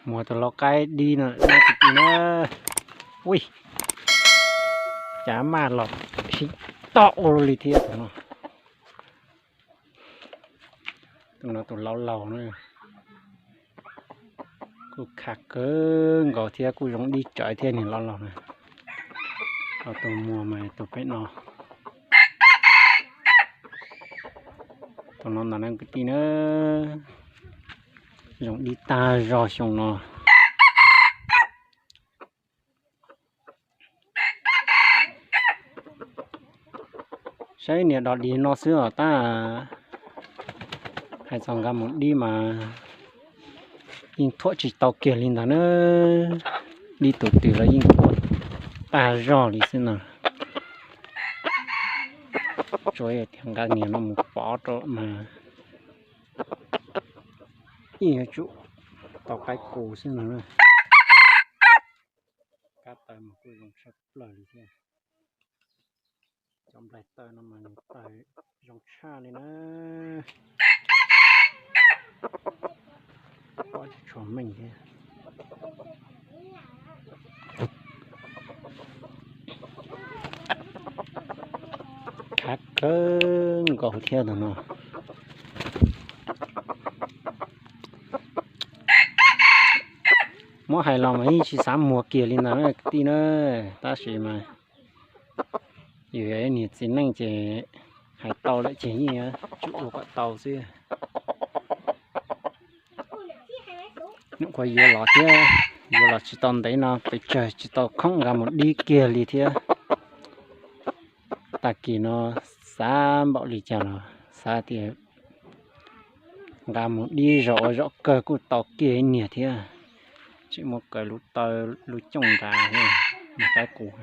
Muag tus lau qaib dib no na kwv tij na. Ui, cas maj los sib tog ua luaj li thiab tus no. Tus no tus laus laus na, kuj khav kawg nkaus thiab kuj zoo dib tsawv thiab niag laus laus na. Ho tus muag mas tus pem no. Tus no ntag na kwv tij na, zoo dib tag zog xyoo no. Saib niag dog dig no xwb os tab hais txog nqa mus dib mas yeej thuam tsis tau kiag li ntag na. Dib tus twg los yeej thuam tag zog li xwb no. Tsuas yog tias nqa niag no mus pov rau mas yeej yuav tsum tau qaib qus xwb no. Kab taw mas kuj zoo tshaj plaws li thiab. Cov nplaig taw no mas nws tawg zoo tshaj li na. Pob tsis tshua meej thiab. Khav kawg nkaus thiab tus no. Muab hais los mas yeej tsis xav muag kiag li ntawd na kwv tij na, tab sis mas yus yog ib niag txiv neej ces hais tau lawm ces yeej yuav tsum ua kom tau xwb. Nyuam qhuav yuav los thiab, yuav los tsis tau ntev no pes tsawg tsis tau khoom nqa mus dib kiag li thiab. Tag kis no xav npaum li cas los xav tias nqa mus dib zog ua zaum kawg kuj tau kiag ib niag thiab. Tseem muab kaw lub taw lub cooj nrad thiab, niag qaib qus.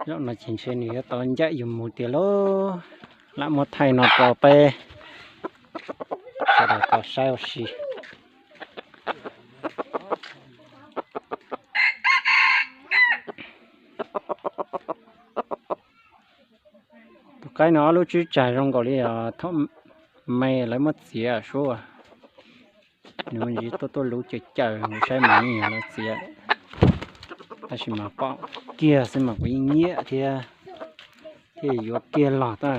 Zaum no ces ntshe nws yuav tau ncaim yus mus tiag lauj. Lam muab thaij no rau peb sawv daws tau saib ua si. Tus qaib no ob lub tswb tsag zoo nkaus li os, thaum me lawv muab txiav sub. Nws ntsis tuaj tuaj luv caws caws kuv saib mas yeej yog lawv txiav, tab sis mas pom kiag xwb mas kuv yeej nyiam thiab, thiaj yuav kiag los tab.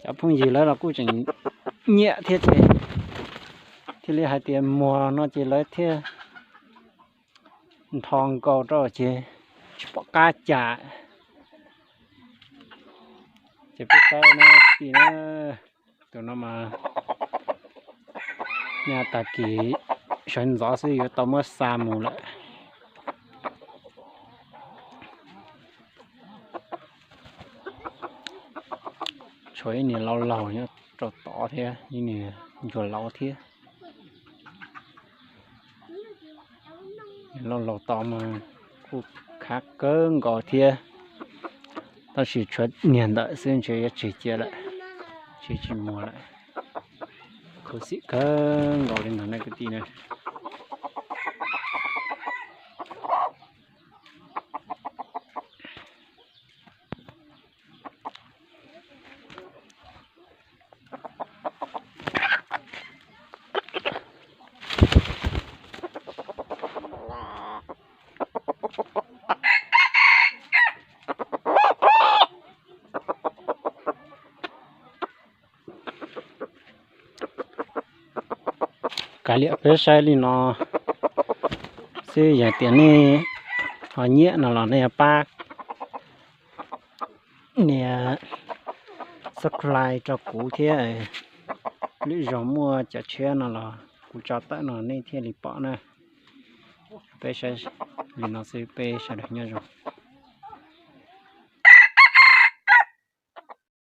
Cov phooj ywg lawv los kuj tseem nyiam thiab ces thiaj li hais tias muag no ces lawv thiaj nrho nkaus rau ces tsis pom qab cas. Ces peb saib na, kwv tij na, tus no mas nyaj tag kis sawv ntxov xwb yuav tau muab xa mus lawm. Tshuav ib niag laus laus nyob rau tod thiab, ib niag ntsuag laus thiab. Laus laus tod mas kuj khav kawg nkaus thiab, tab sis tshuav niag ntawm xwb ntshe yuav tseg cia lawm, ntshe tsis muag lawm. Khuv xim kawg nkaus li ntawd na kwv tij na. Kav liam peb saib li no xwb, yog tias nej ho nyiam no los nej pab nias subscribe rau kuv thiab. Lwm zaus muaj cov tshiab no los kuv tso tawm no nej thiaj li pom na. Peb saib li no xwb, peb sawv daws nyob zoo.